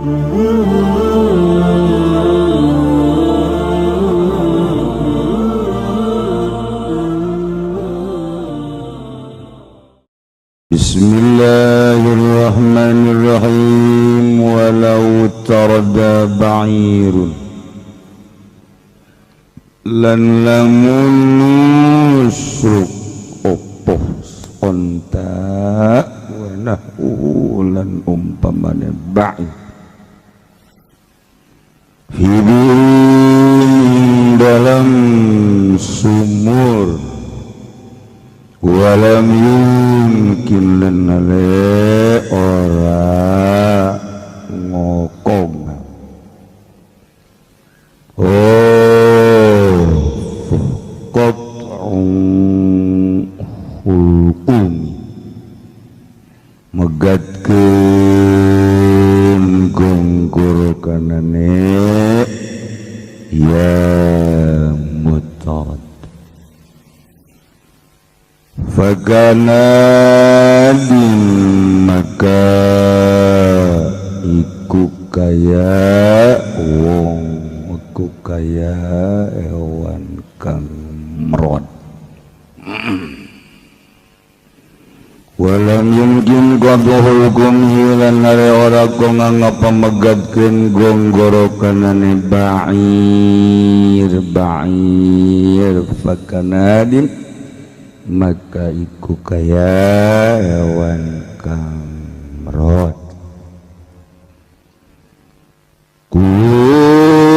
Bismillahirrahmanirrahim. Walau tarda ba'irun lan lamun nusruk opo onta wa nahwu lan umpamane ba'ir hibin dalam sumur walam yumkin lan ale ora ngokong oh qat'u hulqumi megatkeun gonggur kanane ya mutarad fakana maka iku kaya wong iku kaya hewan kang merot walam yumkin qadhu hukum lan are ora kong ngapa megatkeun gonggorokanane ba'ir ba'ir fakanadin maka iku kaya hewan kang merot kuntum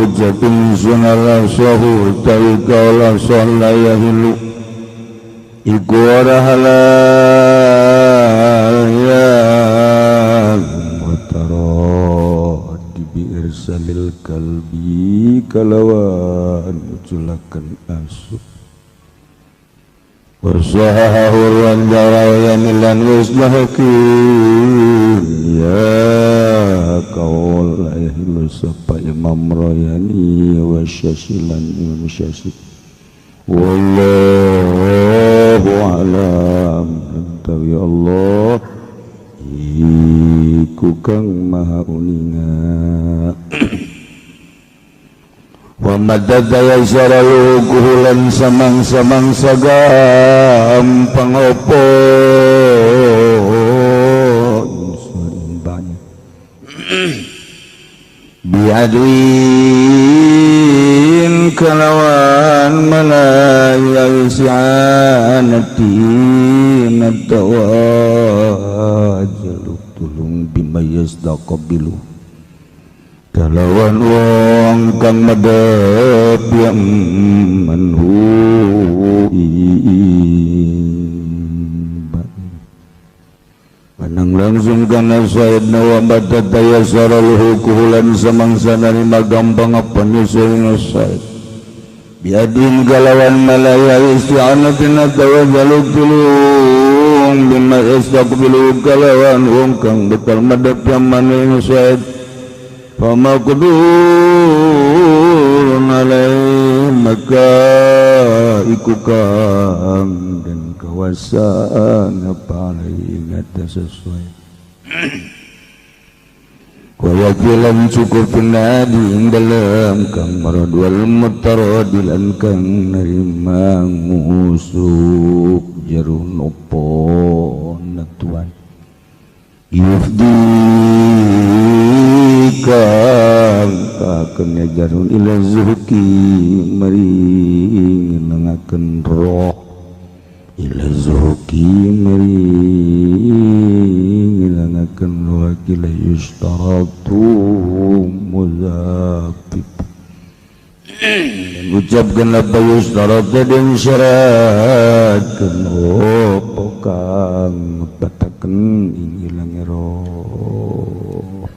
hujjatun sunala sahu tawi kaula sholla yahilu iku ora halal ya mutarad dibiirsalil kalbi kalawan uculakan asup wasahahu lan jarayan lan wisnahakin ya kaul yahilu sapa Imam Royani wa Syasilan Imam Syasi wallahu alam tawi Allah iku kang maha uninga wa madada yasaralu kuhulan samang-samang gampang opo banyak biadwin kalawan malaya si'anati natawajaluk tulung bimayasdaqabilu kalawan wong kang medhep yang manhu panang langsung kana sayyidna wa badata yasaraluhu kuhulan samangsa narima gampang apa nyusul sayyid biadin kalawan malaya isti'anatin atawajaluk tulung bima yastaqbilu kalawan wong kang bekal medhep yang manhu sayyid fama qudurun alaih maka iku kang dan kawasaan apa ingat sesuai wa yakilan cukup nadi ing dalem kang marad wal mutaradilan kang nerima ngusuk jero nopo natuan yufdi kang kaken jarun ila zuhki mari ngilangaken roh ila zuhki mari ngilangaken roh kila yustaratu muzabib dan ucapkan apa yustaratu dan syaratkan opo kang bataken ing ilange roh.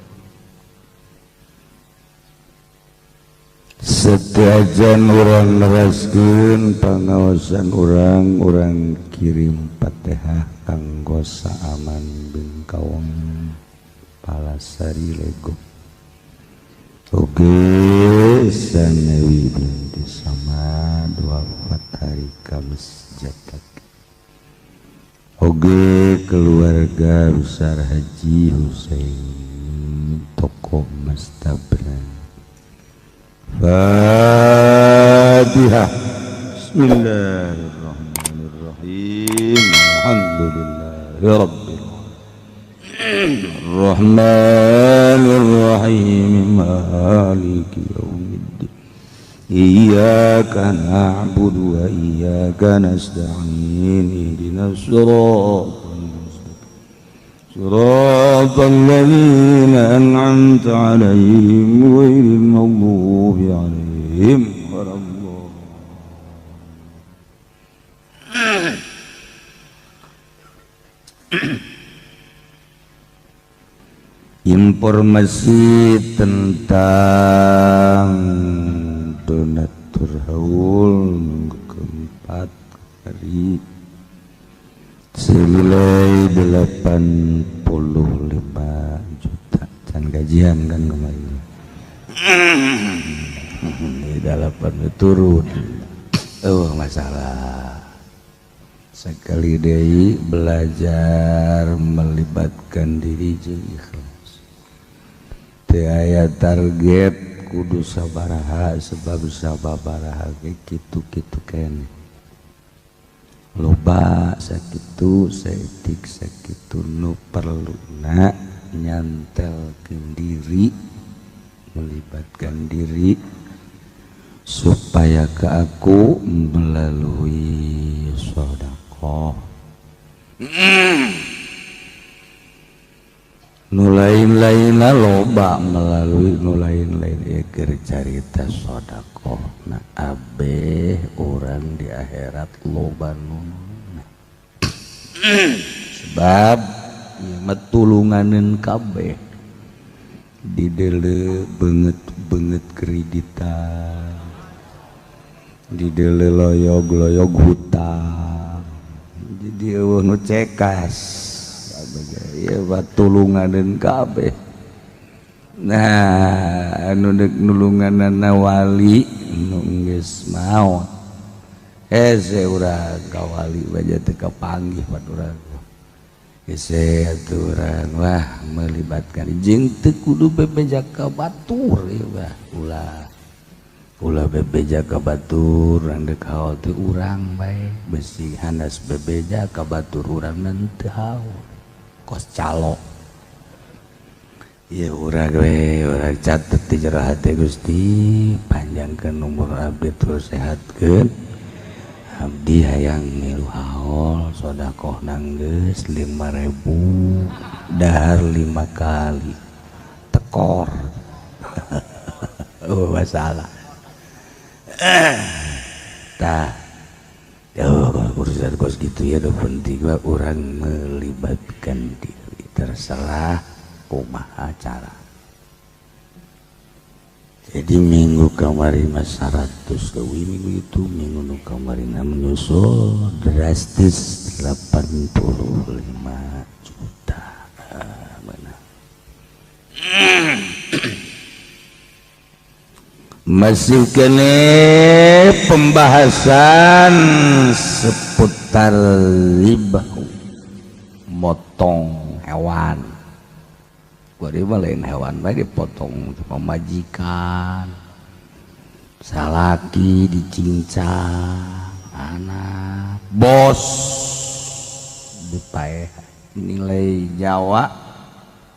Setiajan orang neraskeun pangaosan urang urang kirim Fatihah kanggo Saaman bin Kawang Palasari Lego. Oke, Sanewi binti Samad wafat hari Kamis Jagat. Oge keluarga besar Haji Husain toko Mas Tabran. Fatihah. Bismillahirrahmanirrahim. Alhamdulillahirabbil Rahmanirrahim. Maliki yaumiddin. Iyyaka na'budu wa iyyaka nasta'in. Ihdinas siratal mustaqim. Siratal ladzina an'amta 'alaihim ghairil maghdubi 'alaihim waladdallin. Informasi tentang donatur haul minggu keempat hari senilai 85 juta. Can gajian kan kemarin. Di dalapan turun. Oh masalah. Sekali deui belajar melibatkan diri jeung ikhlas. Teu aya target kudu sabaraha sebab sababaraha ge kitu-kitu keneh. Loba sakitu saeutik sakitu nu perluna nyantelkeun diri, melibatkan diri supaya ke aku melalui sedekah. Nu lain-lainna loba melalui nu lain-lain ieu keur carita sedekah. Nah abeh urang di akhirat loba nu sebab ieu mah tulunganeun kabeh di deuleu beungeut-beungeut kreditan, di deuleu loyog-loyog hutang, jadi eueuh nu cekas. Ieu mah tulunganeun kabeh. Nah anu deuk nulunganana wali nu geus maot. Hese urang ka wali bae teu kapanggih pan urang. Hese atuh urang wah melibatkan jeung teu kudu bebeja ka batur ieu mah ulah. Ulah bebeja ka batur urang deuk haul teh urang bae besi hanas bebeja ka batur urang teu haul. Kos calo. Ya urang we urang catet di jero hate Gusti panjangkeun umur abdi terus sehatkeun. Abdi hayang milu haul sedekah nanggeus 5.000 dahar 5 kali tekor. Oh masalah. Tah oh, urusan kos gitu ya udah penting lah orang melibatkan diri terserah kumaha cara. Jadi minggu kamari mah 100 leuwih minggu itu minggu nu kamari menyusul drastis 85 juta. Mana? Masih kene pembahasan seputar riba motong hewan. Gua mah lain hewan bae dipotong pamajikan, salaki dicincang, anak, bos dipaeh. Nilai nyawa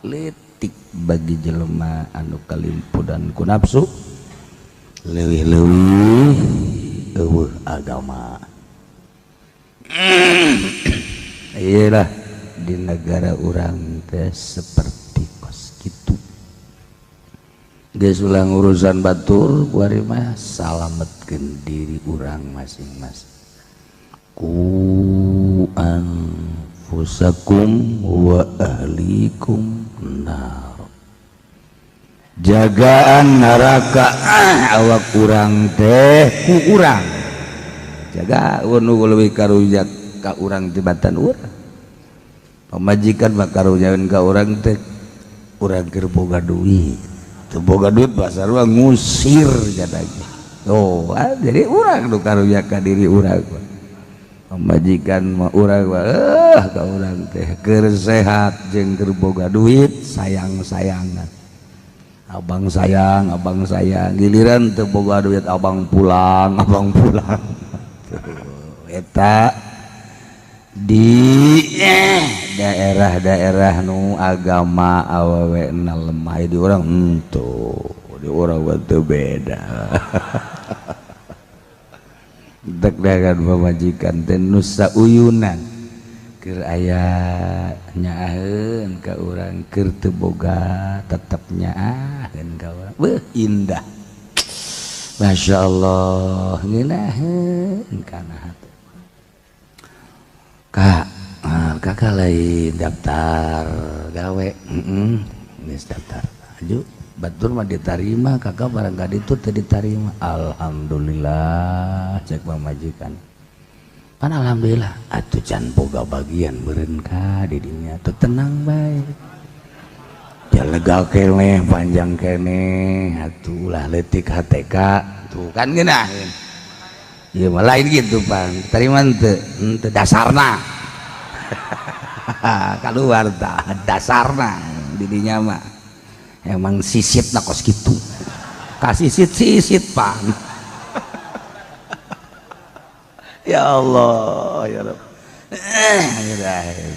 letik bagi jelema anu kalimpudan ku nafsu. Leuwih-leuwih eueuh agama. Iyalah di negara urang teh seperti kos kitu. Geus ulang urusan batur kuari mah salametkeun diri urang masing-masing. Ku anfusakum wa ahlikum nar. Jagaan neraka awak urang teh ku urang. Jaga nu leuwih karunya ka urang tibatan urang. Pamajikan mah karunyaeun ka urang teh urang keur boga duit. Teu boga duit pasar mah ngusir jadanya. Oh, jadi urang nu karunya ka diri urang. Pamajikan mah urang ka urang teh keur sehat jeung keur boga duit sayang-sayangan. Abang sayang, abang sayang, giliran teu boga duit abang pulang, abang pulang. Tuh, eta di daerah-daerah nu agama awewe na lemah di urang henteu, di urang mah teu beda. Dek dagan pamajikan teh nu sauyunan. Keur aya nyaaheun ka urang, keur teu boga tetep nyaaheun ka urang. Beuh indah. Masya Allah ngeunaheun kana hate. Kak, kakak lain daftar gawe, geus daftar. Aju batur mah ditarima, kakak barang ka ditu teu ditarima. Alhamdulillah cek pamajikan. Pan alhamdulillah atuh can boga bagian meureun ka di dinya teu tenang bae. Ya lega keneh, panjang keneh, atuh ulah leutik HTK tuh kan ngeunaheun. Ieu mah lain gitu pan, tarima henteu, henteu dasarna. Kaluar tah dasarna di dinya mah. Emang sisitna kos kitu. Kasisit-sisit pan. Ya Allah, ya Rabb.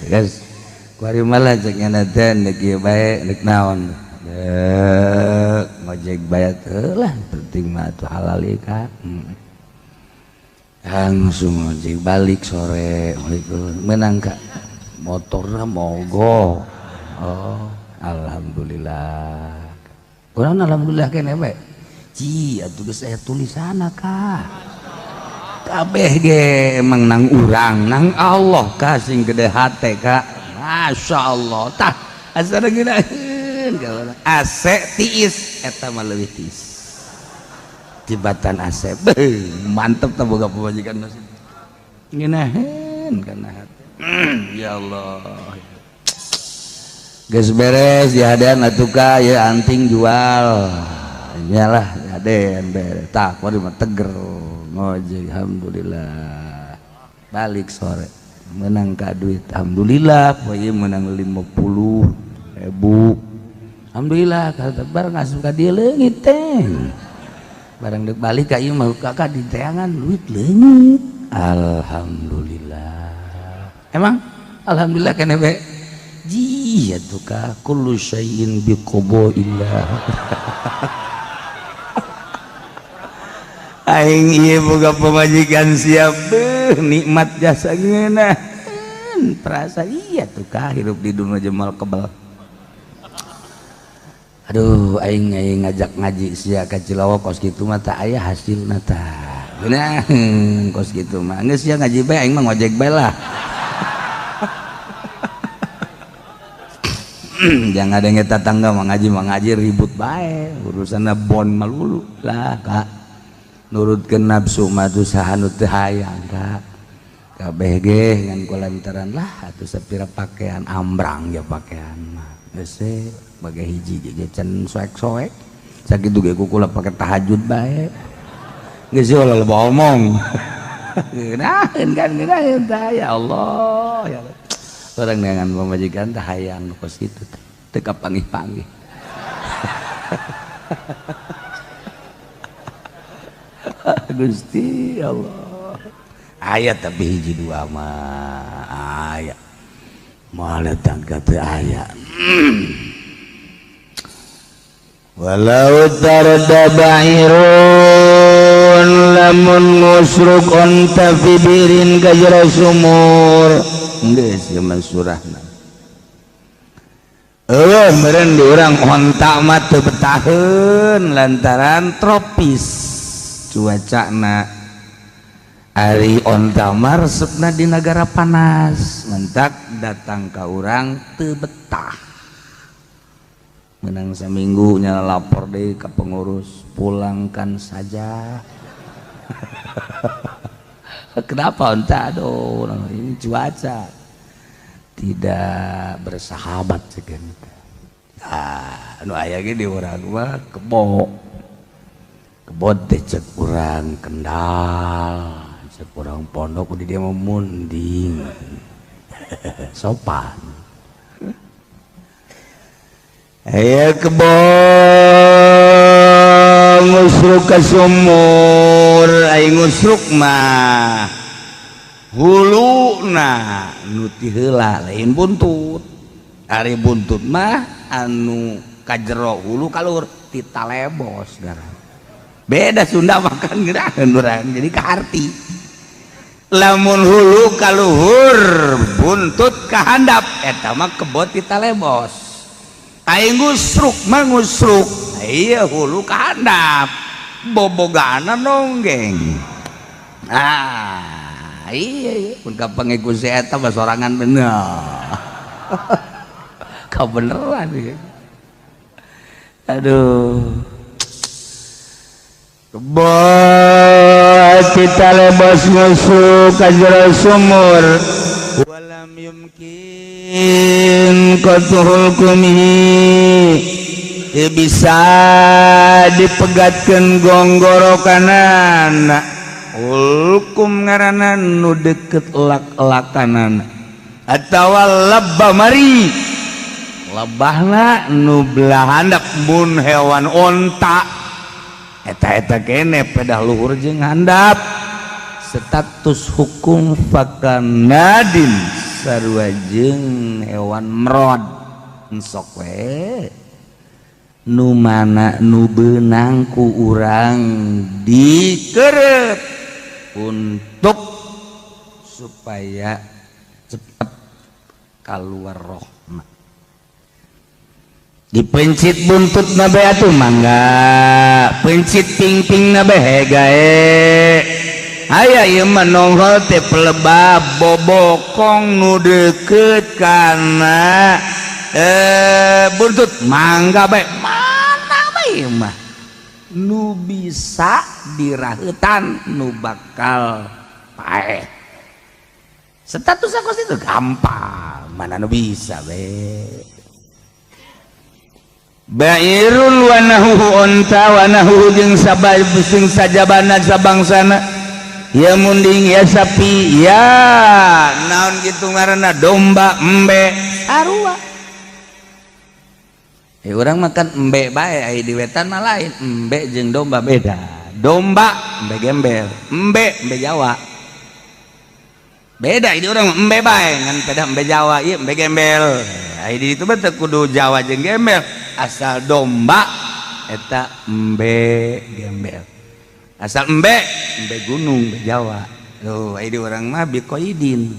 Guys, kuari malah cek nyana teh deuk ieu bae deuk naon. Deuk ngojek bae teh lah, penting mah atuh halal ieu ka. Langsung ngojek balik sore, menang ka motorna mogok. Oh, alhamdulillah. Kurang alhamdulillah keneh bae. Ci, atuh geus aya tulisanna ka. Kabeh ge emang nang urang, nang Allah ka sing gede hate ka. Masya Allah. Tah, asana ngeunaheun ka urang. Ase tiis eta mah leuwih tiis. Tibatan ase. Beuh, mantep tah boga pamajikan mah. Ngeunaheun kana hate. Ya Allah. Geus beres dihadean atuh ka ieu anting jual. Nyalah dihadean beres. Tah, kuari mah teger. Ngojek alhamdulillah. Balik sore menang ka duit alhamdulillah poe ieu menang 50.000. Alhamdulillah kata barang asup ka dieu leungit teh. Barang deuk balik ka ieu mah kakak di teangan duit leungit. Alhamdulillah. Emang alhamdulillah keneh bae. Ji atuh ka kullu syai'in biqadaillah. Aing ieu boga pamajikan siap beuh nikmat jasa ngeunaheun perasa iya tuh ka hirup di dunia jemal kebal. Aduh aing aing ngajak ngaji sia ka Cilawa kos kitu mah tah aya hasilna tah. Ngeunaheun kos kitu mah geus sia ngaji bae aing mah ngojek bae lah. Jangan ada yang tetangga mah ngaji ribut bae urusanna bon malulu lah kak. Nurutkeun nafsu mah teu saha nu teu hayang ka. Kabeh ge ngan kulantaran lah atuh sapira pakaian ambrang ya pakaian mah. Geus we bage hiji ge can soek-soek. Sakitu ge kukula pake tahajud bae. Geus we ulah loba omong. Ngeunaheun kan ngeunaheun tah ya Allah ya Allah. Urang neangan pamajikan teh hayang kos kitu teh. Teu kapanggih-panggih. Gusti Allah. Aya tapi hiji dua mah aya. Moal datang ka teu aya. Walau tarda ba'irun lamun ngusruk onta fi birin ka jero sumur. Geus ieu mah surahna. Eueuh meureun di urang onta mah teu betaheun lantaran tropis cuacana. Ari onta mah resepna di negara panas, mentak datang ka urang teu betah. Menang seminggu nyala lapor deh ke pengurus, pulangkan saja. Kenapa onta? Aduh, ini cuaca tidak bersahabat segan. Ah, nu aya ge di urang mah kebo. Kebo teh cek urang Kendal, Sekurang pondok di dia mau munding sopan. Aya kebo ngusruk ka sumur, ai ngusruk mah huluna nu ti heula, lain buntut. Ari buntut mah anu kajero, hulu kalur ti talebos garang. Beda Sunda makan geurahan urang jadi kaharti. Lamun hulu kaluhur, buntut kahandap, eta mah kebo ti talebos. Ai ngusruk mah ngusruk iya hulu kahandap, bobogana nonggeng. Ah iya, iya. Pun kapanggih si eta mah sorangan bener kebeneran ya. Aduh, kebo ti talebos ngusruk ka jero sumur, walam yumkin qat'u hulqumihi, bisa dipegatkan gonggorokanan. Hulqum ngaranna nu deket lak-lakanan atawa lebah mari, lebahna nu belah handap. Mun hewan onta eta-eta kene pedah luhur jeung handap, status hukum fakanadin sarua jeung hewan merod. Sok we nu mana nu beunang ku urang dikeret untuk supaya cepat keluar rohna. Dipencit buntut na bae atuh mangga, pencit pingping na bae gae. Aya ieu mah nongol teh pelebab bobokong nu deukeut kana buntut, mangga bae. Mana bae mah nu bisa diraheutan nu bakal paeh, status aku itu gampang, mana nu bisa be. Bairun wa nahuhu, onta, wa nahuhu jeung sabab jeung sajabana, sabangsana ya munding, ya sapi, ya naon gitu ngaranna, domba, embe sarua. Eh, urang makan embe bae, ai di wetan mah lain. Embe jeung domba beda. Domba embe gembel, embe embe Jawa beda. Ini urang embe bae ngan beda, embe Jawa ieu, embe gembel. Ai di itu mah teu kudu Jawa jeung gembel, asal domba eta embe gembel, asal embe embe gunung, embe Jawa. Tuh, ai di urang mah bikoidin,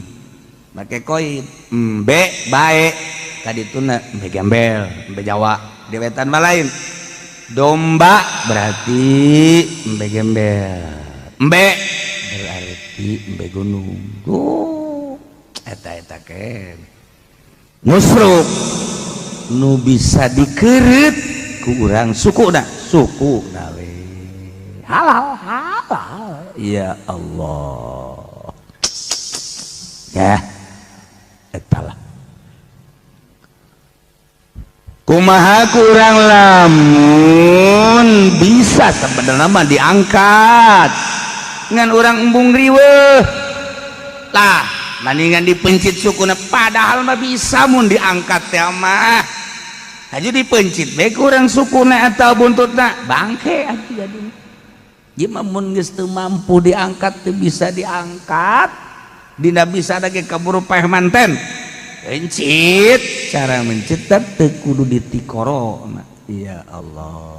make koid, embe bae tadi tuna embe gembel, embe Jawa. Di wetan mah lain, domba berarti embe gembel, embe berarti embe gunung. Tuh, eta eta ken ngusruk nu bisa dikeret ku urang suku na, suku na we halal halal. Ya Allah ya, eta lah. Kumaha kurang lamun bisa sebenarnya mah diangkat ngan urang embung riweuh lah, mendingan dipencit sukuna. Padahal mah bisa mun diangkat teh mah, aja dipencit bae kurang sukuna atau buntutna, bangke atuh. Jadi ieu mah mun geus teu mampu diangkat, teu bisa diangkat, dina bisa lagi kaburu paeh manten, pencit. Cara mencit teu kudu ditikorona. Ya Allah.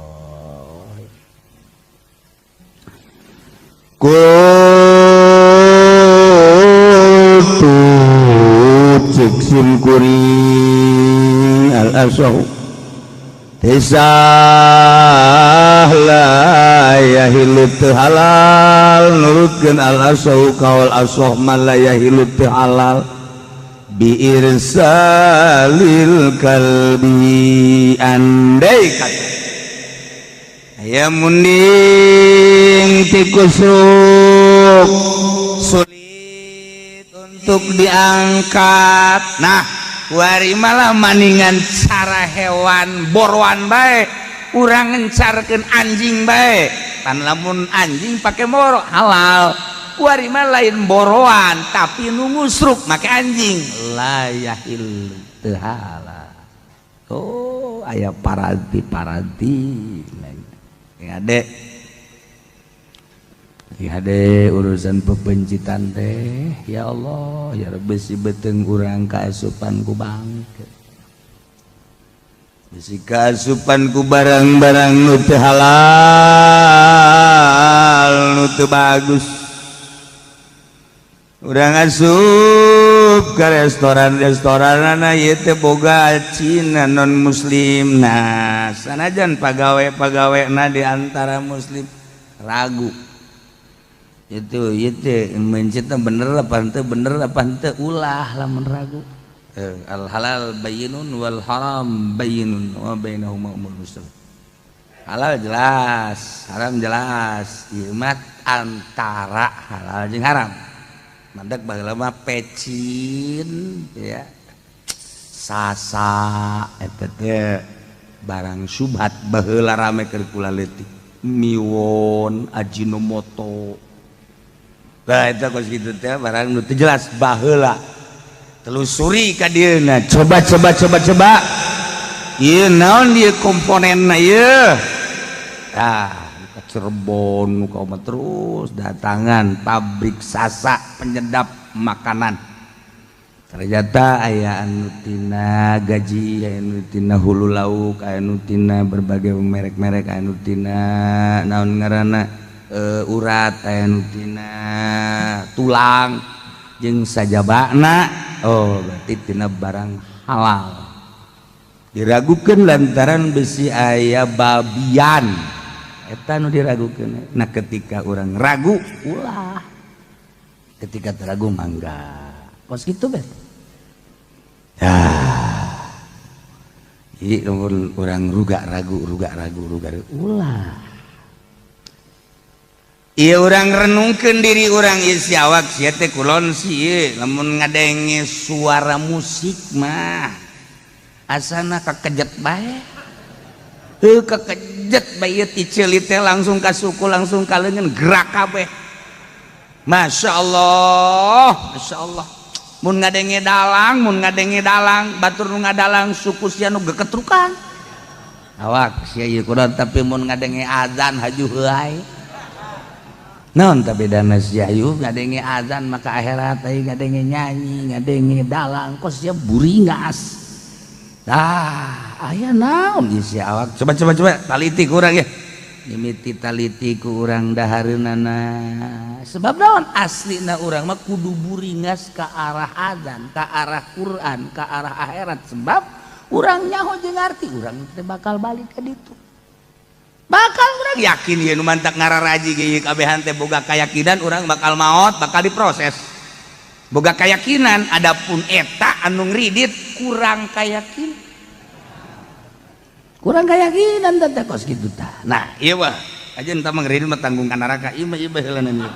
Qultu, cek sim kuring, al asahu tisah la yahilu teu halal, nurutkeun al asahu kaul asah man la yahilu teu halal biirsalil kalbi. Andai kata aya munding tikusruk sulit untuk diangkat, nah wari malah maningan cara hewan boroan bae, urang ngencarkeun anjing bae. Pan lamun anjing pakai moro halal. Kuari mah lain boroan, tapi nu ngusruk make anjing, la yahil, teu halal. Oh, aya paranti paranti ya, Dek ya, Dek. Urusan pepencitan teh, ya Allah ya Rabbi, si beuteung urang kaasupan ku bangke, bisi kaasupan ku barang-barang nu teu halal, nu teu bagus. Urang asup ke restoran-restoran, ieu teh boga Cina non muslim. Nah, sanajan pagawe-pagawe na di antara muslim, ragu itu mencita bener apa ente, bener apa ente. Ulah lamun ragu. Al halal bayyinun wal haram bayyinun wa bainahuma umur muslim. Halal jelas, haram jelas. Ieu mah antara halal jeung haram. Mandak baheula mah pecin ya, sasa eta teh barang subhat baheula rame keur kula leutik, miwon, Ajinomoto. Nah, eta kos kitu teh barang nu teu jelas baheula. Telusuri ka dieuna, coba coba coba coba, ieu naon ieu komponenna ieu. Ah, ka Cirebon nu mah terus datangan pabrik sasa penyedap makanan. Ternyata aya anu tina gaji, aya anu tina hulu lauk, aya anu tina berbagai merek-merek, aya anu tina naon ngaranna, urat, aya anu tina tulang jeung sajabana. Oh, berarti tina barang halal diragukan lantaran besi aya babian eta nu diragukan. Nah, ketika orang ragu, ulah. Ketika teragu, mangga, kos gitu bet. Ya, jadi orang ruga ragu, ruga ragu, ruga ragu, ulah. Iya, orang renungkan diri orang isi awak sia teh kulon sih. Lamun ngadenge suara musik mah asana kakejet bae. Heuh, kakejet bae ti ceuli teh langsung ka suku, langsung ka leungeun, gerak kabeh. Masya Allah, Masya Allah. Mun ngadenge dalang, mun ngadenge dalang, batur nu ngadalang suku sia nu geketrukan awak sia ieu kunaon. Tapi mun ngadenge azan, haju heuay. Naon tapi dana sia ayu ngadenge azan maka akhirat, ai ngadenge nyanyi, ngadenge dalang, kos sia buringas. Ah, aya naon isi awak? Coba coba coba taliti kurang ya, mimiti taliti ku urang dahareunana. Sebab naon? Aslina urang mah kudu buringas ke arah azan, ke arah Quran, ke arah akhirat, sebab urang nyaho jeung ngarti urang teh bakal balik ke ditu. Bakal urang yakin ya, nu mantak ngararaji ge kabehan teh boga keyakinan urang bakal maot, bakal diproses, boga keyakinan. Adapun eta anu ngridit kurang keyakin, kurang keyakinan teh kos kitu tah. Nah, ieu mah aja entah mah ngridit mah tanggung ka neraka. Ieu mah, ieu baheulanan ieu.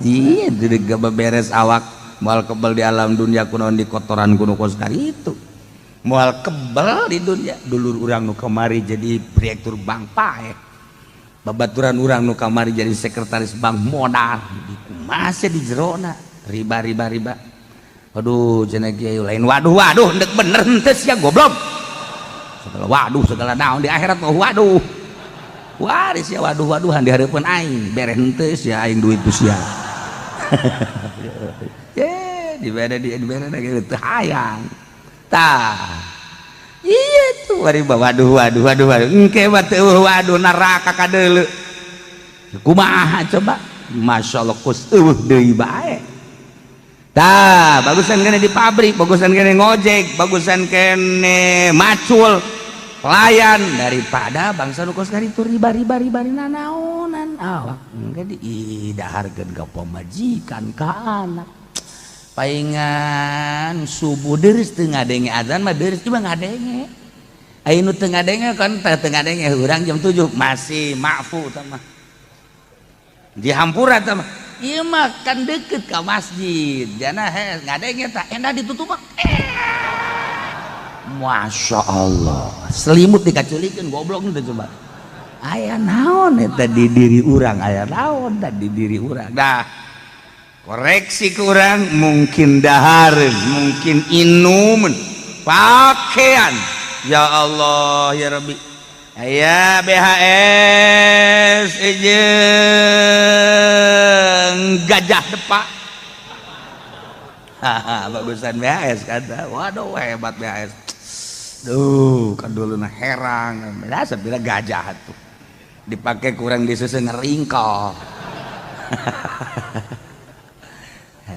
Iya, tidak gak beres awak, moal kebal di alam dunia kunaon di kotoran kuno kos itu. Moal kebal di dunia. Dulur urang nu kamari jadi direktur bank paeh, babaturan urang nu kamari jadi sekretaris bank modal, masih di jerona riba riba riba. Aduh, cenah kiai lain, waduh waduh, ndek bener henteu sia goblok. Segala waduh, segala naon di akhirat mah waduh. Wah, sia waduh waduhan di hareupeun aing, bere henteu sia aing duit ku sia. Ye, dibere di dibere teu hayang. Tah, iya tuh waduh waduh waduh waduh waduh, engke mah teu waduh, neraka kadeuleu. Kumaha coba? Masya Allah, kus eueuh deui bae. Tah, bagusan kene di pabrik, bagusan kene ngojek, bagusan kene macul pelayan daripada bangsa nu kos itu riba riba riba nanaonan awak. Engke diidaharkeun ka pamajikan, ka anak. Paingan subuh deres teu ngadenge azan mah, deres cuma ngadenge. Aya nu teu ngadenge kan, teu ngadenge urang jam 7 masih ma'fu tah mah, dihampura tah mah. Ieu mah kan deket ka masjid jana he ngadenge tah endah ditutup. Masya Allah, selimut dikaculikeun, goblok nu coba. Aya naon eta di diri urang, aya naon da di diri urang. Dah koreksi kurang mungkin dahareun, mungkin inuman, pakaian. Ya Allah ya Rabbi. Aya BHS jeung gajah depak. Haha, bagusan BHS kata. Waduh, hebat BHS. Duh, kan dulu nah herang. Biasa bila gajah tuh dipakai kurang disusun ngeringkol.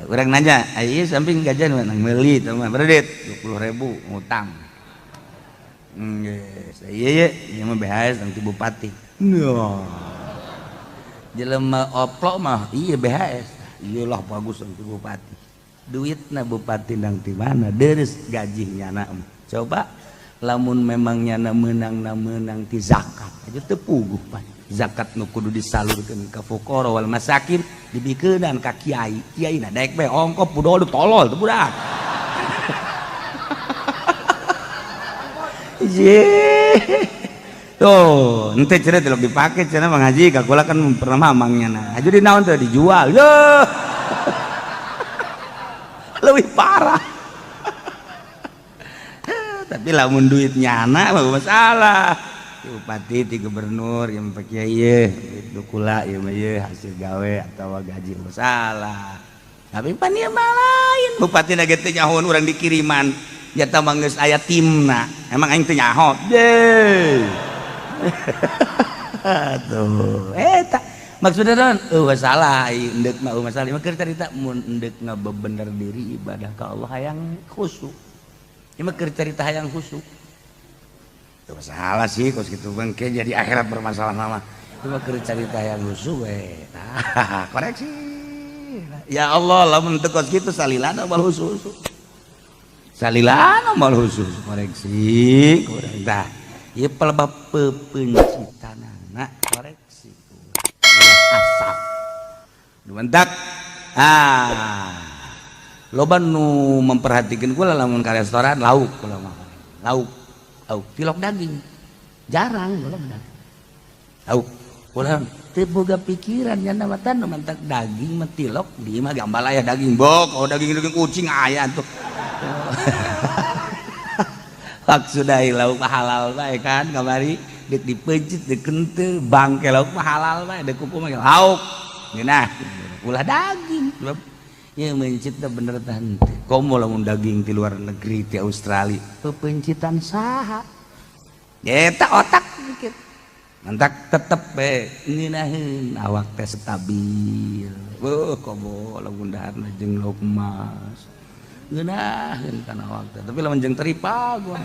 Orang nanya, ayo samping gajah mana meuli teh mah berdit 20.000 ngutang. Yes, iya iya, ieu mah BHS nanti bupati. Nah. Jelema oplok mah iya BHS. Iyalah bagus nanti bupati. Duitna bupati nang di mana? Deres gajinya na. Coba lamun memang nyana menang na menang ti zakat aja teu puguh pan. Zakat nu kudu disalurkeun ka fuqara wal masakin dibikeunan ka kiai. Kiai na daek bae ongkop budol tolol teu budak. Ye. Tuh, ente cenah teu dipake cenah Bang Haji, ka kula kan pernah mamangnya na. Haji di naon teh dijual. Yeuh. Lebih parah. Tapi lamun duit nyana mah masalah. Bupati ti gubernur yang pak kiai ye, duit kula ieu mah ye hasil gawe atawa gaji masalah. Tapi pan ieu mah lain. Bupati na ge teu nyahoan urang dikiriman. Jata mah geus aya timna. Emang aing teu nyaho. Ye. Tuh, eta maksudna naon? Eueuh masalah ieu endek mah masalah. Ieu mah keur carita mun endek ngabebener diri ibadah ka Allah hayang khusyuk. Ieu mah keur carita hayang khusyuk. Teu masalah sih kos kitu bangke jadi akhirat bermasalah mah. Ieu mah keur carita hayang khusyuk we. Tah, koreksi. Ya Allah, lamun teu kos kitu salilana moal khusyuk. Salilana moal khusyuk koreksi. Kurang tah. Ieu pelebab pepencitanana koreksi. Asap. Dumentak. Ah. Loba nu memperhatikan kula lamun ka restoran lauk kula mah. Lauk. Lauk tilok daging. Jarang kula mah daging. Lauk. Kula teu boga pikiran nya mah tah mentak daging mah tilok di mah gambal aya daging bok, oh daging-daging kucing aya tuh. Maksudna lauk mah halal bae kan kamari deuk dipeuncit deuk henteu bangke lauk mah halal bae deuk kuku mah lauk. Ngeunah ulah daging. Ya mencit teh bener tah henteu. Komo lamun daging ti luar negeri ti Australia pepencitan saha? Eta otak mikir. Mantak tetep we ngeunaheun awak teh stabil. Beuh komo lamun daharna jeung lauk emas. Ngeunaheun kana awak teh. Tapi lamun jeung teripa gua.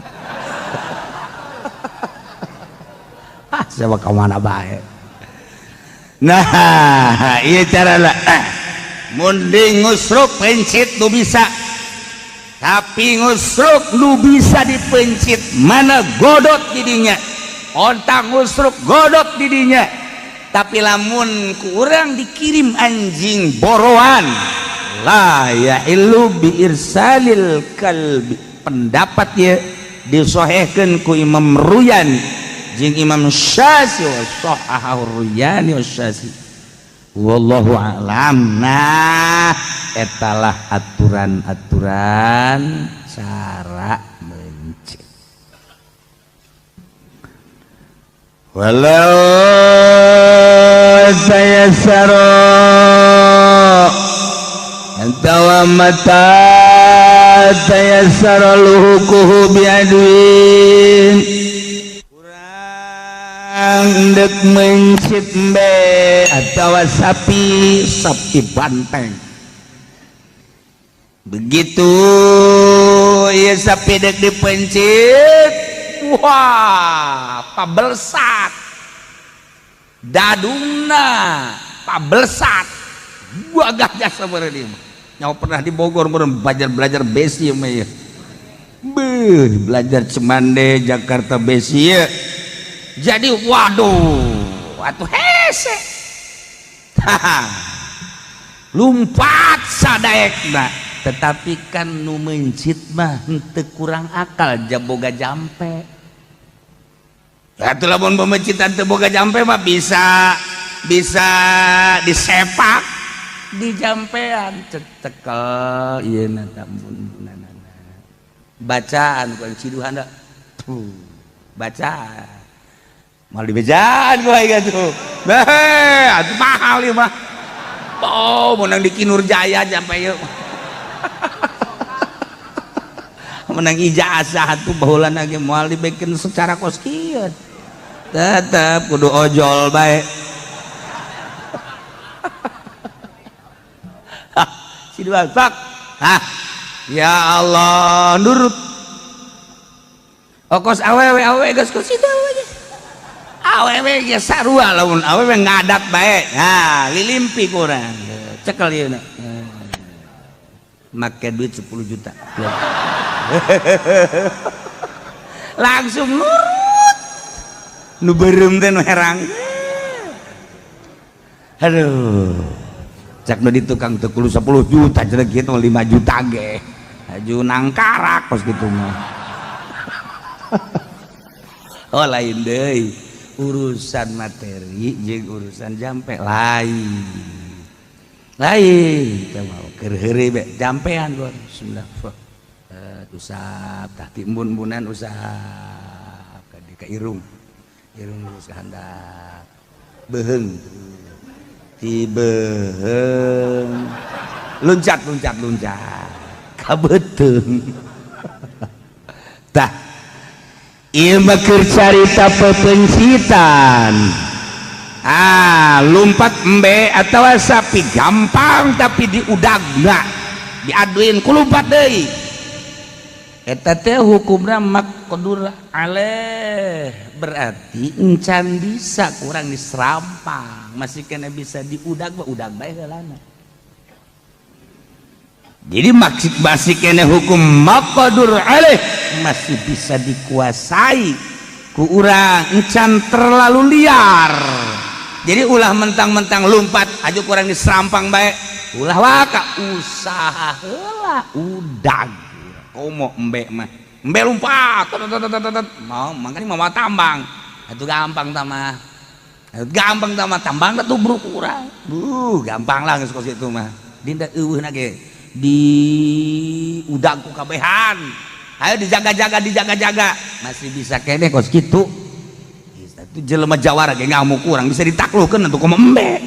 Ah, siapa ka mana bae. Nah, ieu carana. Munding ngusruk pencit nu bisa. Tapi ngusruk nu bisa dipencit mana godot didinya. Ontang ngusruk godot didinya. Tapi lamun kurang dikirim anjing boroan la yahillu bi irsalil kalbi. Pendapat ye disohehkeun ku Imam Ruyan jeung Imam Syafi'i wa sahahu Ruyani wa Syafi'i. Wallahu a'lam. Nah, etalah aturan-aturan cara mencit. Walau tayassara antawa mata tayassara luhukuhu biadwin. Endek mencit be atau sapi, sapi banteng. Begitu ya sapi dek dipencit, wah pabelsat dadungna pabelsat gagah jasa meureun ieu mah. Nyawa pernah di Bogor meureun belajar besi mah ieu. Beuh, belajar Cemande Jakarta besi ieu. Jadi waduh atuh hese. Lumpat sadaekna. Tetapi kan nu mencit mah henteu kurang akal jaboga jampe. Atuh lamun pemecitan teu boga jampe mah bisa bisa disepak di jampean cetekel ieu na tambun-bunanana. Bacaan ku ciduhan da. Tuh, bacaan. Mal dibejaan ku aing atuh. Beh, atuh mahal ieu mah. Oh, menang di Kinur Jaya jampe ieu. Menang ijazah tuh baheulana ge moal dibekeun secara kos kieu. Tetep kudu ojol bae. Si dua pak. Hah. Ya Allah, nurut. Okos awewe awewe geus kos itu awewe. Awewe ge sarua lamun awewe ngadak bae. Nah, lilimpi kurang. Cekel ieu na. Make duit 10 juta. Langsung nurut. Nu beureum teh nu herang. Aduh. Cak nu di tukang teu kudu 10 juta cenah kieu 5 juta ge. Aju nangkarak kos kitu mah. Oh lain deui. Urusan materi jeung urusan jampe lain. Lain teh mah keur heureuy be jampean gor. Bismillah. Usap tah timbun-bunan usap ka di ka irung. Irung geus kahandap. Beuheung. Ti beuheung. Loncat loncat loncat. Ka beuteung. Tah. Ieu mah keur carita pepencitan. Ah, lumpat embe atawa sapi gampang tapi diudagna. Diaduin ku lumpat deui. Eta teh hukumna maqdur alaih, berarti encan bisa kurang diserampang, masih kena bisa diudag mah udag bae heulana. Jadi maksud masih kena hukum maqdur alaih masih bisa dikuasai ku urang, encan terlalu liar. Jadi ulah mentang-mentang lumpat aju kurang diserampang bae, ulah waka usaha heula udag. Komo embe mah embe lompat mau makanya mau tambang itu gampang tama gampang tama tambang tuh tubruk urang gampang lah geus kos kitu mah dinda eueuhna ge di udag ku kabehan ayo dijaga-jaga dijaga-jaga masih bisa keneh kos kitu itu jelema jawara ge ngamuk urang bisa ditaklukeun atuh komo embe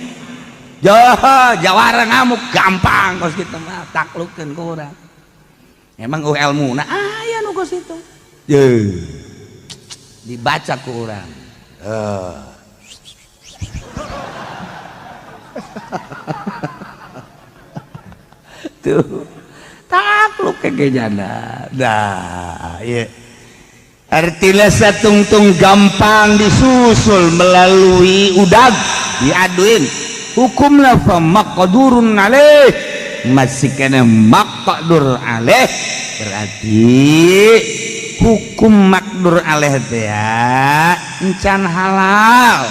jawara ngamuk gampang kos kitu mah taklukeun ku urang. Emang oh ilmu nah aya nu kos itu dibaca ku urang tuh takluk ke jana dah ieu artinya satungtung gampang disusul melalui udag diaduin hukumna fa maqdurun alaih masih kena maqdur alaih berarti hukum makdur alaih teh encan halal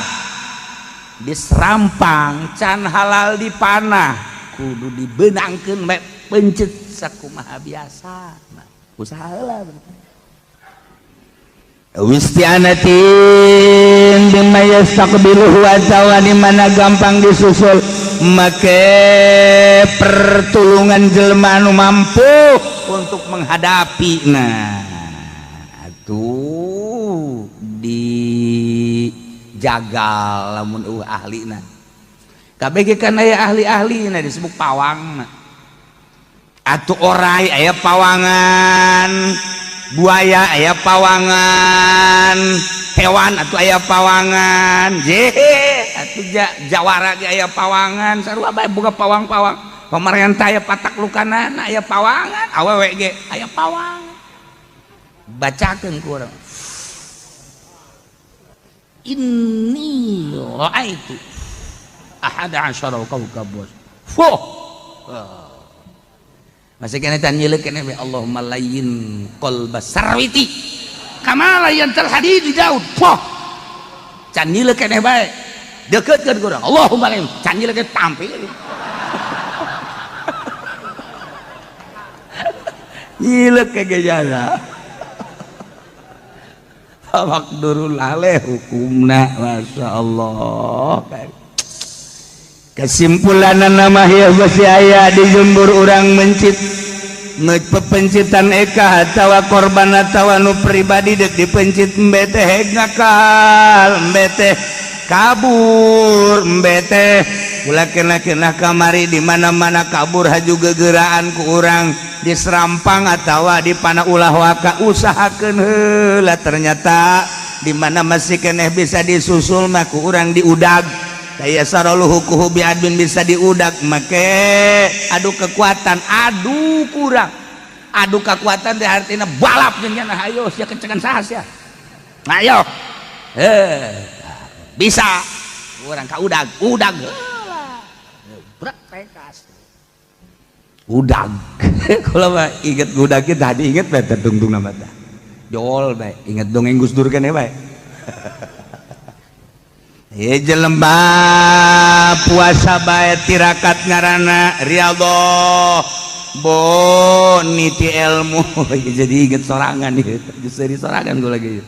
diserampang can halal dipanah kudu dibenangkeun bae pencet sakumaha biasa nah, usaha heula wistianatin bima yastaqbiluhu atawa di mana gampang disusul make pertulungan jelema anu mampu untuk menghadapi. Nah atuh dijagal lamun eueuh ahlina kabeh ge kan aya ahli-ahlina disebut pawangna atuh orai aya pawangan buaya aya pawangan hewan atau aya pawangan jehe atuh jawara ge aya pawangan sarua bae boga pawang-pawang pamarentah aya pataklukanana aya pawangan awewe ge aya pawangan bacakeun ku urang inni ra'aitu ahada asyara kawkab fuh masih kena tanya kena Allahumma layyin qalba sarwiti kama layyantal hadid Daud poh can nyilek keneh bae deketkeun ku urang Allahumma layyin can nyilek tampil nyilek ke gejala Maqdurul alaih hukumna, Masya Allah. Kesimpulan nama masih aya di jembur urang mencit pepencitan eka atawa korban atawa nu pribadi dek dipencit embe teh ngakal, embe teh kabur, embe teh ulah kena-kena kamari di mana-mana kabur, haju gegeraan ku urang diserampang atawa di pana, ulah waka, usahakeun heula. Ternyata di mana masih keneh bisa disusul mah ku urang diudag. Daya saroluhukuhu biadmin bisa diudak make adu kekuatan, adu kurang, adu kekuatan teh artinya balap jeung nya. Ayo sia, kencengan saha sia? Ayo, eh bisa urang ka udag, udag heula brek tekas udag. Kalau mah inget udag tadi, inget bae tungtung nama teh jol bae, inget dongeng Gus Dur keneh bae. Jelema puasa bae tirakat ngaranna riyadhah, bo niti ilmu. Jadi inget sorangan nih, jadi sorangan gue lagi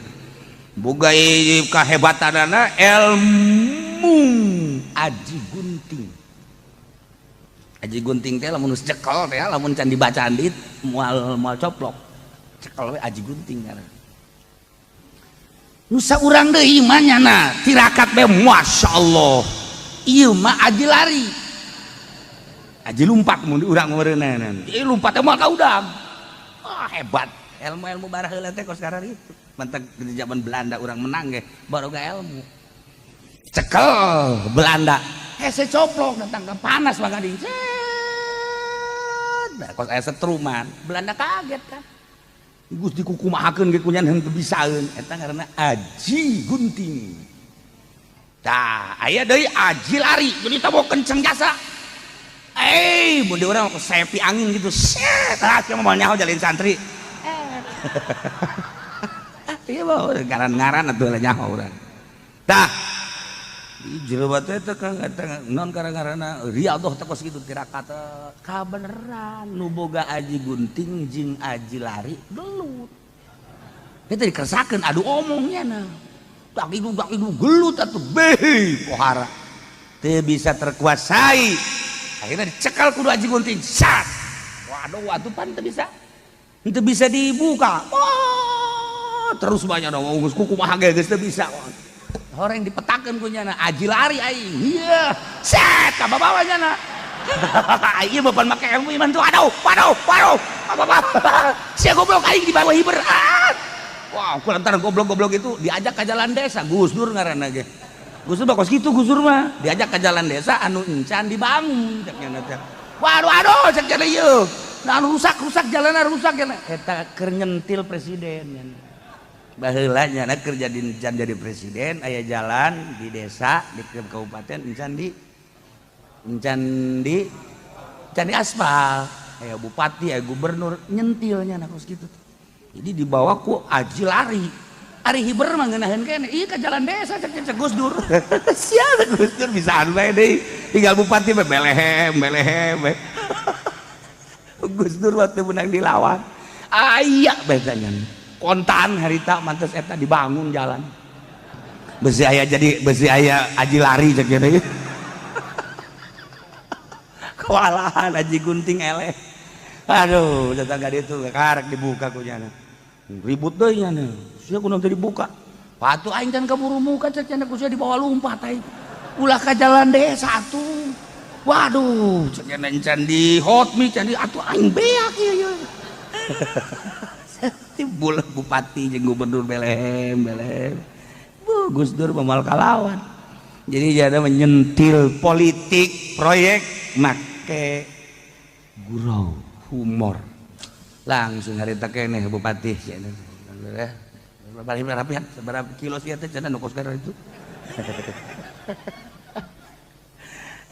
boga kahebatanana ilmu aji gunting. Aji gunting teh lamun geus cekel teh, lamun can dibacaan dit moal moal coplok, cekel we, aji gunting ngaranna. Nusa urang deui mah nyana tirakat bae, Masya Allah, ieu mah aji lari, aji lumpat, mun di urang meureunana ieu lumpat teh moal kaudang. Ah, hebat ilmu-ilmu baraheula teh kos sekarang itu. Mantak di zaman Belanda urang menang ge baroga ilmu. Cekel Belanda hese coplok, datang ke panas mah gading. Set kos aya setruman, Belanda kaget kan. Gus dikukumahakeun ge kunyan henteu bisaeun. Eta ngaranna aji gunting. Tah, aya deui aji lari, jadi teh kenceng jasa. Eh, mun di urang sepi angin gitu. Set, ah sia moal nyaho jalin santri. Iya mah ngaran-ngaran atuh lah nyaho urang. Tah, di jero teh teh Kang, eta non ngaranna riyadhah teh kos kitu tirakat kabeneran. Nu boga aji gunting jeung aji lari gelut. Eta dikersakeun adu omongnya nah. Tak itu tak itu gelut atuh beh pohara. Teu bisa terkuasai. Akhirnya dicekal kudu aji gunting. Sat. Waduh, atuh pan teu bisa. Teu bisa dibuka. Oh, terus banyak dong geus kumaha ge geus teu bisa. Horeng dipetakeun ku nyana aji lari aing. Iya. Set ka bawa nyana. Ieu mah pan make ilmu iman tuh. Aduh, waduh, waduh. Apa apa. Sia goblok, aing di bawah hiber. Ah. Wah, ku lantaran goblok-goblok itu diajak ke jalan desa, Gus Dur ngaranna ge. Gus Dur mah kos kitu, Gus Dur mah. Diajak ke jalan desa anu encan dibangun cek nyana teh. Waduh, aduh, cek nyana ieu. Nah, anu rusak, rusak jalanna, rusak nyana. Eta keur nyentil presiden nyana. Baheula nyana keur jadi encan jadi presiden, aya jalan di desa di kabupaten encan di aspal, aya bupati, aya gubernur nyentilnya nah kos kitu. Jadi dibawa ku aji lari. Ari hiber mah ngeunaheun keneh ieu ka jalan desa cek cek Gus Dur. Sia Gus Dur bisaan bae deui, tinggal bupati bae belehem belehem bae. Gus Dur waktu menang dilawan aya betanya kontan harita mantes eta dibangun jalan, besi aya, jadi besi aya aji lari cek gitu. Kewalahan aji gunting eleh. Aduh, datang ka ditu karek dibuka ku nyana, ribut deui nyana. Sia kunaon teu dibuka? Patuh aing can kaburu muka cek nya, ku sia dibawa lumpat aing. Ulah ka jalan desa atuh. Waduh, cek nya, can di hot mic, can di atuh aing beak ieu ieu. Timbul bupati jeung gubernur belehem belehem. Bu, Gus Dur moal kalawan. Jadi jadi menyentil politik proyek make gurau humor. Langsung harita keneh bupati berapa rapian, seberapa kilo sih teh cenah nu kos itu.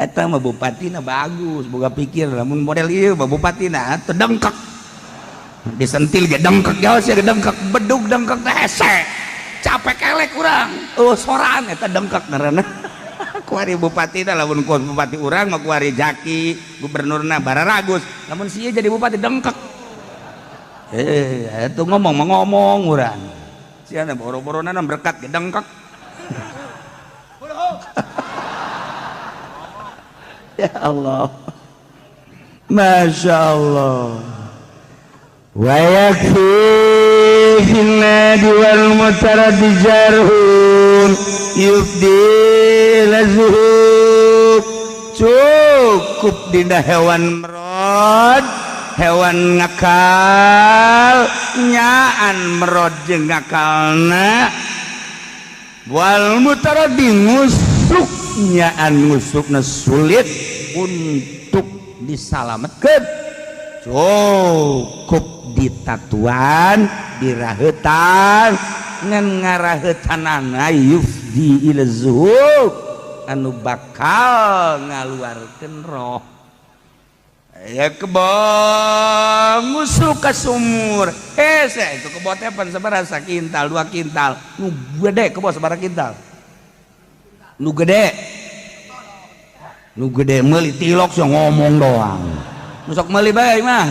Eta mah bupatina bagus, boga pikir. Lamun model ieu mah bupatina teu dengkek. Disentil ge dengkek, jauh sih dengkek, bedug dengkek teh hese. Capek kelek urang. Oh, soran eta dengkek ngaranna. Kuari bupati teh lamun ku bupati urang mah kuari Jaki, gubernurna bararagus. Lamun sia jadi bupati dengkek. Eh, itu ngomong mah ngomong urang. Sia boro-borona berkat gedengkek. Ya Allah. Masya Allah. Wa yakfi fil nadi wal mutaraddi jarhun yubdi lazuhub. Cukup dina hewan merod, hewan ngakal, nyaan merod jeung ngakalna. Wal mutaraddi ngusuk, nyaan ngusukna sulit untuk disalametkeun. Cukup ditatuan, dirahetan, ngan ngarahetanana yufdi ila zuhub anu bakal ngaluarkeun roh. Ya kebo ngusuk ka sumur. Hese itu kebo teh pan sabaraha sakintal, 2 kintal. Nu gede kebo sabaraha kintal? Nu gede. Nu gede meuli tilok sia ngomong doang. Nu sok meuli bae mah.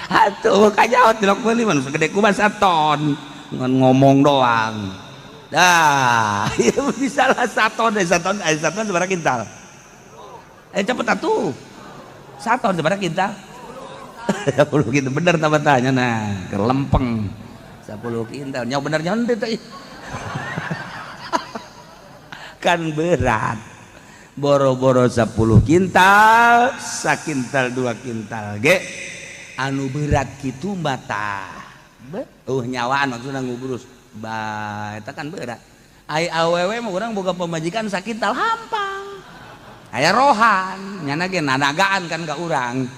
Atuh kajaot tilok meuli mah nu gede kumaha saton. Ngan ngomong doang. Dah, ya bisa lah saton deh, saton, saton sabaraha kintal? Cepet atuh. Saton sabaraha kintal? 10 kintal bener tambah tanya nah, kelempeng. 10 kintal, nyawa bener nyawa teh. Kan berat. Boro-boro 10 kintal, sakintal 2 kintal ge. Anu berat kitu mah tah. Nyawaan maksudna ngubrus. Bah, eta kan berat. Ai awewe mah urang boga pamajikan sakintal hampang. Aya rohan, nyana ge nanagaan kan ka urang.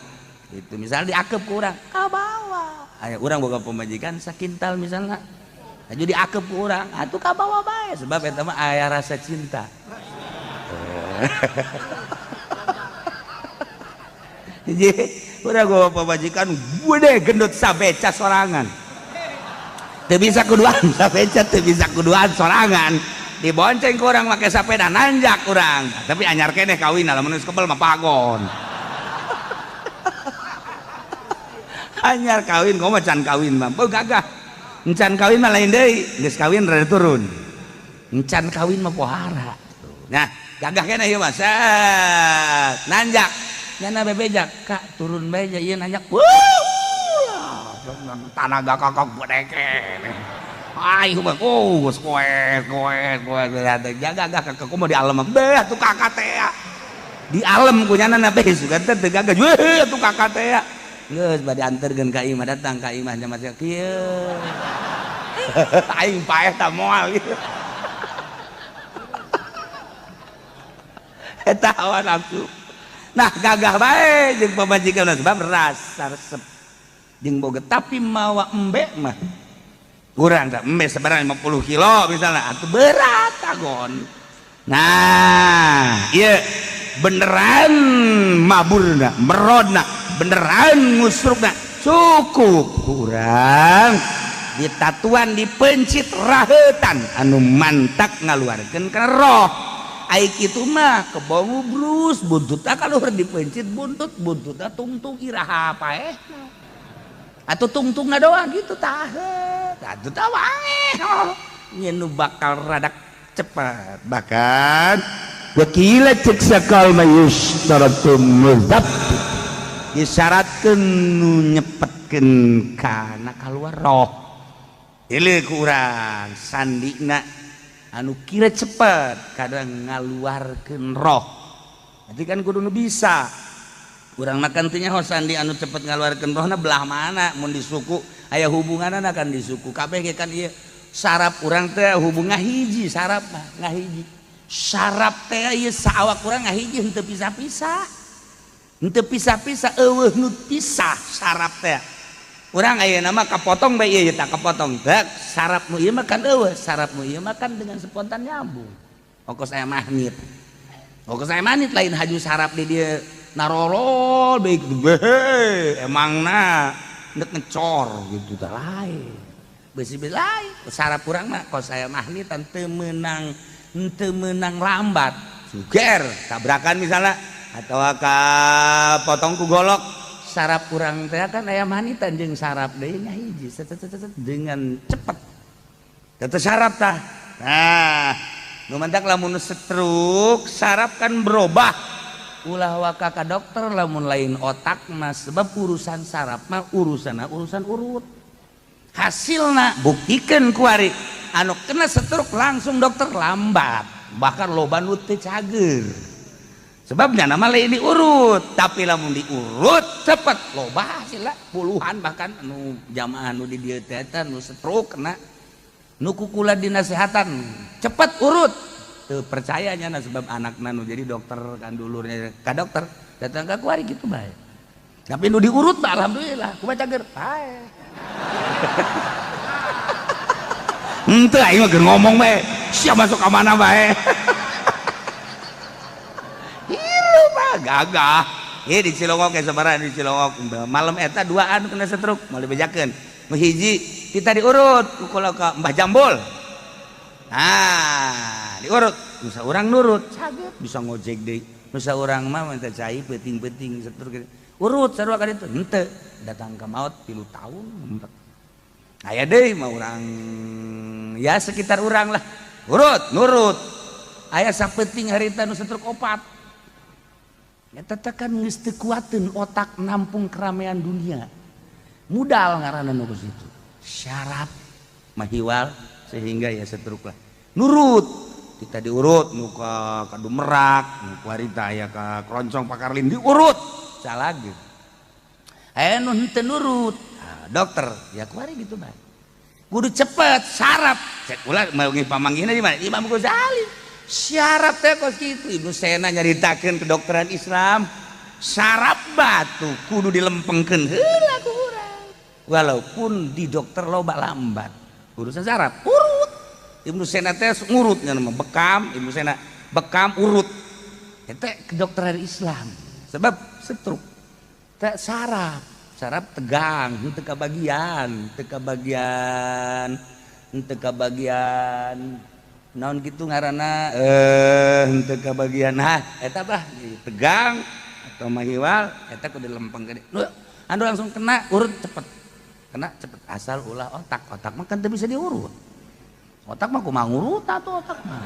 Itu misalnya diakep ku urang, kabawa. Aya urang boga pamajikan sakintal misalnya. Aju diakep ku urang, atuh kabawa bae sebab eta mah aya rasa cinta. Jadi urang boga pamajikan gede gendut sabeca sorangan. Teu bisa kuduan sabeca, teu bisa kuduan sorangan. Dibonceng ku urang make sapeda nanjak urang. Tapi anyar keneh kawin lamun geus kebel mah pagon. Anyar kawin komo can kawin mah. Beuh gagah. Encan kawin mah lain deui, geus kawin rada turun. Encan kawin mah pohara. Nah, gagah keneh ieu mah. Set, nanjak. Nyana bebejak, Kak turun bae ieu nanjak. Wuh. Tanaga kakak gede keneh. Ayo mah, oh, koes, koes, koes, gagah kakak kumaha di alam mah. Beh atuh kakak teh. Di alam kunyana na beh sugan teh teu gagah. Weh atuh kakak teh. Geus bade anterkeun ka imah, datang ka imah nya masih kieu. Aing paeh ta moal kieu. Eta hawa nafsu. Nah, gagah bae jeung pamajikan sebab rasa resep jeung boga, tapi mawa embe mah kurang tak embe sebarang 50 kilo misalnya atuh berat tagon. Nah, ieu beneran maburna, merodna, beneran ngusrukna, cukup kurang ditatuan dipencit rahetan anu mantak ngaluarkeun kana roh. Ai kitu mah kebo ngubrus buntutna kaluhur dipencit buntut, buntutna tungtung iraha paehna. Atuh tungtungna doang gitu tah. Atuh tah wae. Nyeun nu bakal rada cepat. Bahkan wakila cek sakal mayustaratu muzab disyaratkeun nu nyepetkeun kana kaluar roh. Ieu ku urang sandina anu kira cepet kadang ngaluarkeun roh. Berarti kan kudu nu bisa. Urang makan teu nyaho sandi anu cepet ngaluarkeun rohna belah mana mun di suku aya hubunganna kan di suku kabeh ge kan ieu saraf urang teh hubungan hiji saraf mah ngahiji. Saraf teh ieu saawak urang ngahiji henteu pisah-pisah. Henteu pisah-pisah eueuh nu pisah saraf teh. Urang ayeuna mah kapotong bae ieu tah kapotong teh saraf nu ieu mah kan eueuh, saraf nu ieu mah kan dengan spontan nyambung. Ongkos aya magnet. Ongkos aya magnet lain haju saraf di dieu narorol bae emangna nek ngecor gitu tah lain. Besi lain saraf urang mah kos aya magnet teu meunang lambat. Suger tabrakan misalnya atau ka potong ku golok Saraf urang teh kan aya manitan jeung saraf deui nya hiji set, set, set, set, dengan cepet. Teu saraf tah. Nah, nu mantak lamun stroke saraf kan berubah. Ulah waka ka dokter lamun lain otak mah, sebab urusan saraf mah urusan urusan urut. Hasilna buktikan kuari anu kena stroke langsung dokter lambat, bahkan loba nu teu cager. Sebabnya nama lain diurut, tapi lamun diurut cepet loba hasilna, puluhan bahkan anu jamaah anu di dieu teh eta nu stroke kena nu kukula dinasehatan cepet urut. Teu percayanya na sebab anakna nu jadi dokter kan, dulurnya ka dokter datang ka kuari gitu bae. Tapi nu diurut mah alhamdulillah kumaha cager bae. Henteu, aing mah keur ngomong bae. Sia masuk ka mana bae. Hirup mah gagah. Ieu di Cilongok ge sabaraha di Cilongok. Malam eta duaan kena stroke, moal dibejakeun. Nu hiji kita diurut ku ka Mbah Jambul. Nah, diurut. Nu saurang nurut, caget bisa ngojek deui. Nu saurang mah minta cai peuting-peuting stroke. Urut sarua ka ditu. Henteu, datang ka maot 3 tahun. Aya deui mah urang ya sekitar urang lah. Urut, nurut. Aya sapeuting harita nu stroke opat. Eta teh kan geus teu kuateun otak nampung keramaian dunia. Mudal ngaranna nu kitu. Syaraf mahiwal sehingga ya stroke lah. Nurut, kita diurut nu ka Kadumerak, nu kuari aya ka Kroncong Pakarlin diurut. Calage. Aya nu henteu nurut. Nah, dokter ya kuari gitu bae. Kudu cepet saraf. Cek ulah mau pamanggihna di mana? Imam Ghazali. Syaraf teh kos kitu. Ibnu Sena nyaritakeun kedokteran Islam. Saraf batu kudu dilempengkeun heula ku urang. Walaupun di dokter loba lambat. Urusan saraf urut. Ibnu Sena teh ngurut nya mah bekam, Ibnu Sena bekam urut. Eta kedokteran Islam. Sebab stroke teh saraf, saraf tegang, henteu kabagian, teu kabagian, henteu kabagian naon gitu ngaranna henteu kabagian. Nah, eta bah tegang atau mahiwal eta kudu lempeng gede. Nu anu langsung kena urut cepet. Kena cepet asal ulah otak. Otak mah kan teu bisa diurut. Otak mah kumaha ngurut atuh otak mah.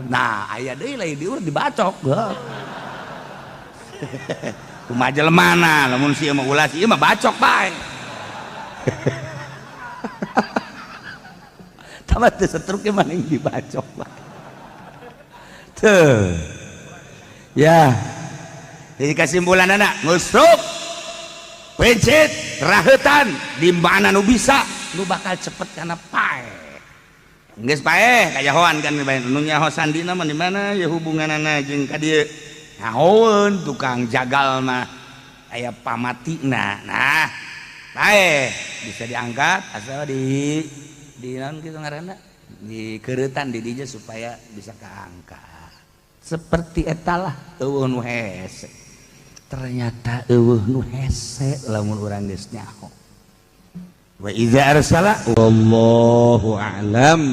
Nah, aya deui lain diurut dibacok. Kumaha jelemana lamun si ieu mah ulah si ieu mah bacok bae. Tamat teu stroke mah ning dibacok bae. Tuh. Ya. Jadi kesimpulanana ngusrup pencet rahetan di mana nu bisa nu bakal cepet kana pae. Geus pae kajahoan kan nu nyaho sandina mah di mana ya hubunganana jeung ka dieu. Nyahoeun tukang jagal mah aya pamatina. Nah, pae bisa diangkat asal di naon kitu ngaranna di keuretan di dinya supaya bisa kaangkat. Seperti etalah eueuh nu hese. Ternyata eueuh nu hese lamun urang geus nyaho. Wa iza arsala wallahu a'lam.